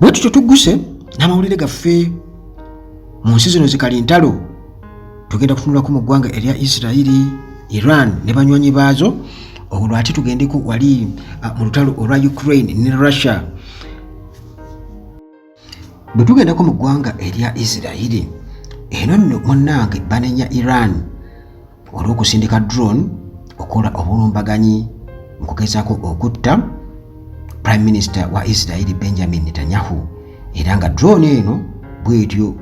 Bwe tutyo tugguse n'amawulire gaffe mu nsi zino zikalintalo. Tugenda kutunulako mu ggwanga erya Isirayiri, Iran ne banywanyi baazo, olwo ate tugendeko wali mu lutalo olwa Ukraine ne Russia. Bwe tugendako mu ggwanga erya Isirayiri, eno nno munnange banenya Iran olw'okusindika drone okukola obulumbaganyi mu kugezaako okutta Prime Minister wa Isirayiri Benjamin Netanyahu, era nga drone eno bwetyo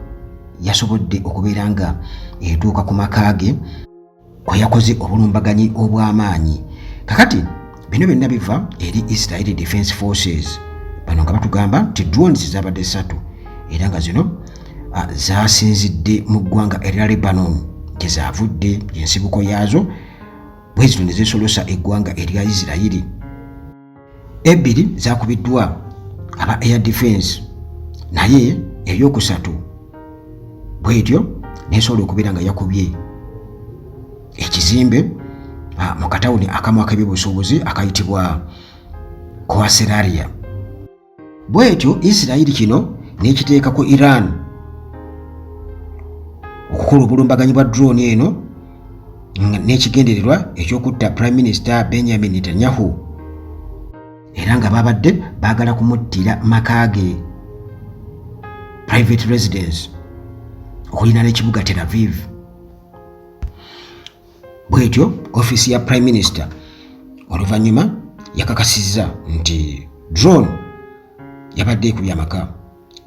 yasobodde okubeera nga etuuka ku maka ge kwe yakoze obulumbaganyi obw'amaanyi. Kakati bino byonna biva eri Israeli Defense Forces, bano nga batugamba nti drones zabadde ssatu era nga zino zasinzidde mu ggwanga erya Lebanon gye zaavudde, ensibuko yaazo, bwe zito ne zeesolosa eggwanga erya Isirayiri. Ebbiri zakubiddwa aba air defense, naye eyokusatu bwetyo nesobola okubeera nga yakubye ekizimbe mu katawuni akamu ak'ebyobusuubuzi akayitibwa Coaseraria. Bwetyo Isirayiri kino n'ekiteeka ku Iran okukola obulumbaganyi bwa drone eno n'ekigendererwa eky'okutta Prime Minister Benjamin Netanyahu, era nga babadde baagala kumuttira maka ge, private residence, okulinaana ekibuga Tel Aviv. Bwetyo ofiisi ya Prime Minister oluvannyuma yakakasizza nti drone yabadde ekubye amaka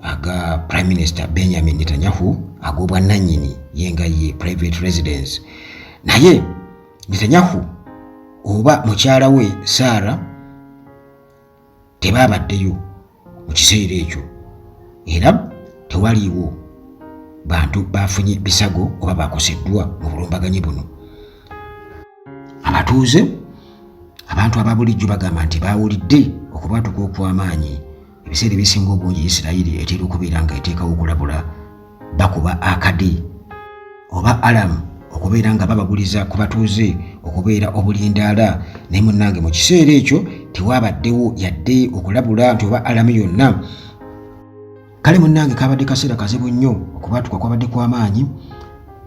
aga Prime Minister Benjamin Netanyahu ag'obwannannyini ye nga ye private residence, naye Netanyahu oba mukyala we Sarah tebaabaddeyo mu kiseera ekyo, era tewaliiwo bantu bafunye bisago oba bakoseddwa mu bulumbaganyi buno. Abatuuze, abantu aba bulijjo, bagamba nti baawulidde okubwatuka okw'amaanyi. Ebiseera ebisinga obungi Isirayiri etera okubeera nga eteekawo okulabula, bakuba akade oba alarm okubeera nga babaguliza ku batuuze okubeera obulindaala, naye munnange mu kiseera ekyo tewaabaddewo yadde okulabula nti oba alarm yonna. Kale munnange kabadde kaseera kazibu nnyo, okubwatuka kwabadde kw'amaanyi,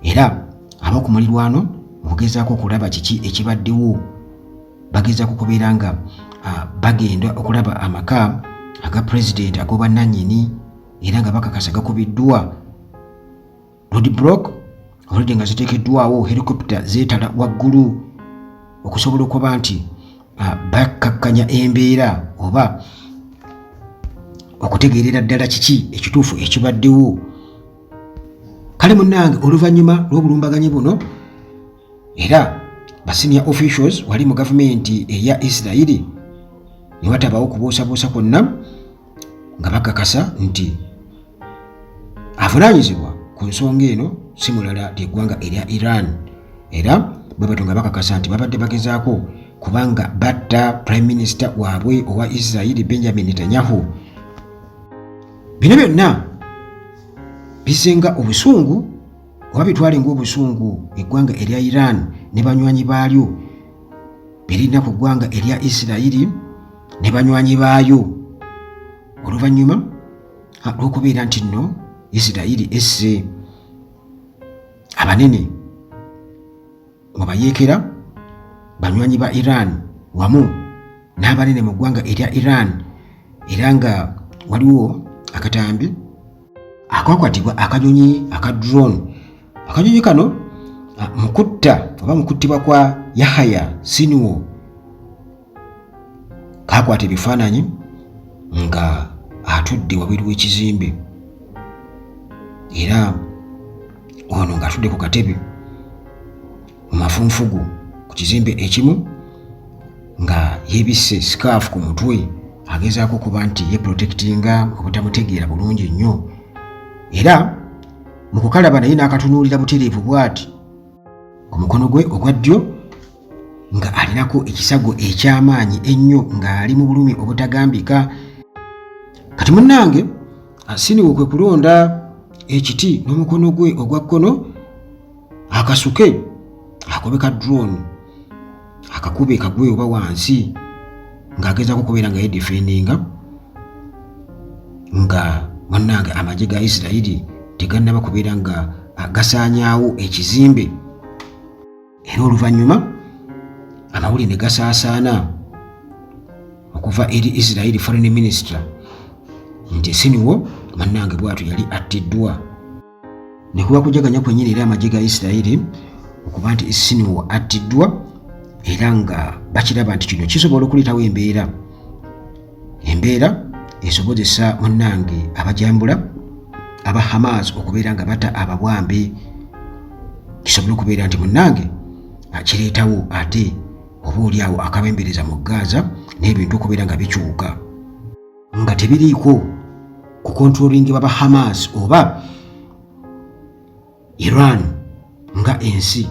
era ab'oku mulirwano mu kugezaako okulaba kiki ekibaddewo bagezaako kubeera nga bagenda okulaba amaka aga pulezidenti ag'obwannannyini, era nga bakakasa gakubiddwa roadblock already nga ziteekeddwawo, helicopter zeetala waggulu okusobola okuba nti bakkakkanya embeera oba okutegeerera ddala kiki ekituufu ekibaddewo. Kale munnange, oluvannyuma lw'obulumbaganyi buno, era ba senior officials wali mu gavumenti eya Isirayiri ne watabawo kubuusabuusa kwonna nga bakakasa nti avunaanyizibwa ku nsonga eno si mulala lyeggwanga erya Iran, era bwe batyo nga bakakasa nti babadde bagezaako kubanga batta Prime Minister waabwe owa Isirayiri Benjamin Netanyahu. Bino byonna bizenga obusungu oba bitwale ng'obusungu eggwanga erya Iran ne banywanyi baalyo berina ku ggwanga erya Isirayiri ne banywanyi baayo, oluvannyuma lw'okubeera nti nno Isirayiri esse abanene mu bayeekera banywanyi ba Iran wamu n'abanene mu ggwanga erya Iran, era nga waliwo akatambi akwakwatibwa akanyonyi aka drone. Akanyonyi kano mukutta oba mukuttibwa kwa Yahaya Sinwar kakwata ebifaananyi nga atudde wabweru w'ekizimbe, era ono ng'atudde ku katebe mu mafunfugu ku kizimbe ekimu nga yeebisse sikaafu ku mutwe, agezaako okuba nti yeprotectinga obutamutegeera bulungi nnyo, era mu kukalaba naye n'akatunuulira butereevu bw'ati ku mukono gwe ogwa ddyo nga alinako ekisago eky'amaanyi ennyo ng'ali mu bulumi obutagambika. Kati munnange Asiniwo kwe kulonda ekiti n'omukono gwe ogwa kkono akasuke akobe ka drone akakube kagwe oba wansi ng'agezaako okubeera nga yedifendinga. Nga munnange amagye ga Isirayiri tegannaba kubeera nga gasaanyaawo ekizimbe, era oluvannyuma amawulire ne gasaasaana okuva eri Israeli foreign minister nti Siniwo munnange bwatyo yali attiddwa. Ne kuba kujaganya kwennyini era amagye ga Isirayiri okuba nti Siniwo attiddwa, era nga bakiraba nti kino kisobola okuleetawo embeera esobozesa munnange abajambula aba Hamas okubeera nga bata ababwambe. Kisobola okubeera nti munnange kireetawo ate oba oli awo akabembereza mu Gaza n'ebintu okubeera nga bikyuka nga tebiriiko ku controlingibwa ba Hamas oba Iran nga ensi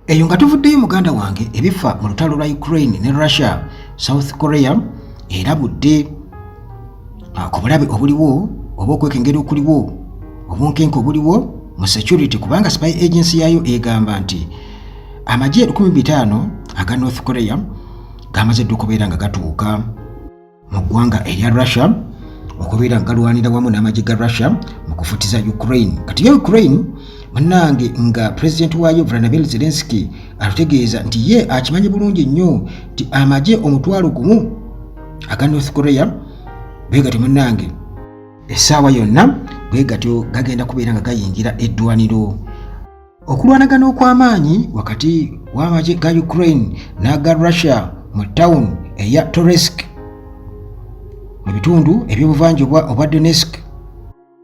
eyo. Nga tuvuddeyo, muganda wange, ebifa mu lutalo lwa Ukraine ne Russia, South Korea erabudde ku bulabe obuliwo oba okwekengera okuliwo, obunkenke obuliwo mu security, kubanga spy agency yaayo egamba nti amagye 1500 aga North Korea gamaze dda okubeera nga gatuuka mu ggwanga erya Russia okubeera nga galwanira wamu n'amagye ga Russia mu kufutiza Ukraine. Kati ye Ukraine, munnange, nga pulezidenti waayo Vladimir Zelensky atutegeeza nti ye akimanyi bulungi nnyo nti amagye 10,000 aga North Korea bwe gatyo, munnange, essaawa yonna bwe gatyo gagenda kubeera nga gayingira eddwaniro. Okulwanagana okw'amaanyi wakati w'amagye ga Ukraine n'aga Russia mu tawuni eya Toretsk mu bitundu ebyobuvanjubwa obwa Donetsk.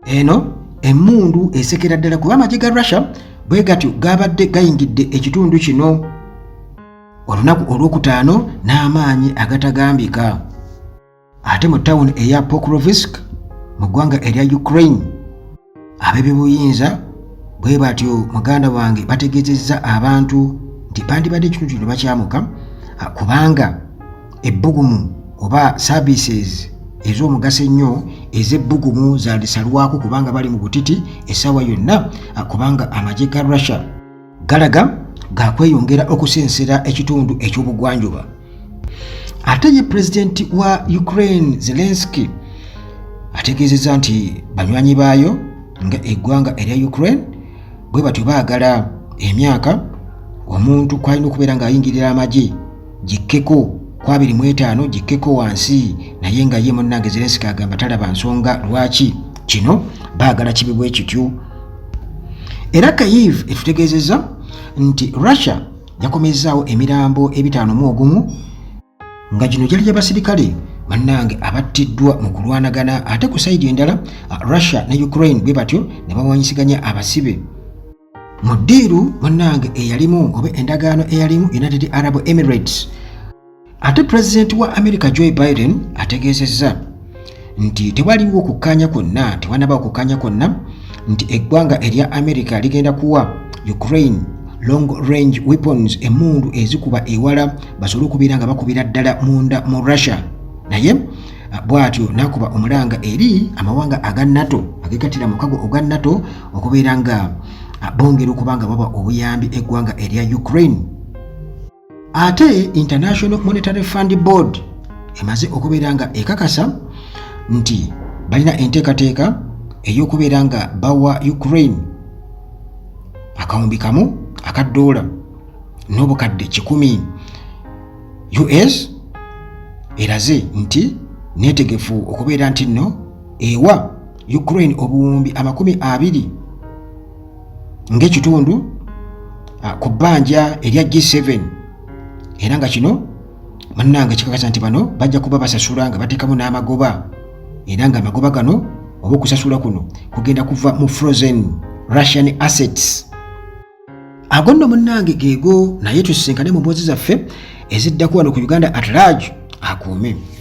Eno emmundu esekera ddala, kuba amagye ga Russia bwe gatyo gabadde gayingidde ekitundu kino olunaku olwokutaano n'amaanyi agatagambika. Ate mu tawuni eya Pokrovisk mu ggwanga erya Ukraine, ab'ebyobuyinza bwe batyo, muganda wange, bategeezezza abantu nti bandibadde ekitundu kino bakyamuka, kubanga ebbugumu oba services ez'omugaso ennyo ez'ebbugumu zalisalwako, kubanga bali mu butiti essaawa yonna, kubanga amagye ga Russia galaga gakweyongera okusensera ekitundu eky'obugwanjuba. Ate ye pulezidenti wa Ukraine Zelensky ategeezezza nti banywanyi baayo nga eggwanga erya Ukraine bwe batyo baagala emyaka omuntu kwalina okubeera ng'ayingirira amagye gikkeko ku 25, gikkeko wansi. Naye nga ye munnange Zelensky agamba talaba nsonga lwaki kino baagala kibi bwe kityo. Era Kyiv etutegeezezza nti Russia yakomezzaawo emirambo 51, nga gino gyali gy'abasirikale, bannange, abattiddwa mu kulwanagana. Ate ku side endala, Russia ne Ukraine bwe batyo ne bawanyisiganya abasibe mu deal, munnange, eyalimu oba endagaano eyalimu United Arab Emirates. Ate pulezidenti wa America Joe Biden ategeezezza nti tewaliwo kukkaanya kwonna, tewanaba kukkaanya kwonna nti eggwanga erya America ligenda kuwa Ukraine long range weapons, emmundu ezikuba ewala, basobole okubeera nga bakubira ddala munda mu Russia. Naye bw'atyo n'akuba omulanga eri amawanga aga NATO agegattira mukago ogwa NATO okubeera nga bongera okuba nga baba obuyambi eggwanga erya Ukraine. Ate International Monetary Fund Board emaze okubeera nga ekakasa nti balina enteekateeka ey'okubeera nga bawa Ukraine 1,000 aka ddoola n'obukadde 100. US eraze nti neetegefu okubeera nti nno ewa Ukraine 20,000 ng'ekitundu ku bbanja erya G7, era nga kino, munnange, kikakasa nti bano bajja kuba basasula nga bateekamu n'amagoba, era nga amagoba gano oba okusasula kuno kugenda kuva mu frozen Russian assets. Ago nno, munnange, geego. Naye tusisinkane mu mboozi zaffe eziddako wano ku Uganda at Large. Akuume.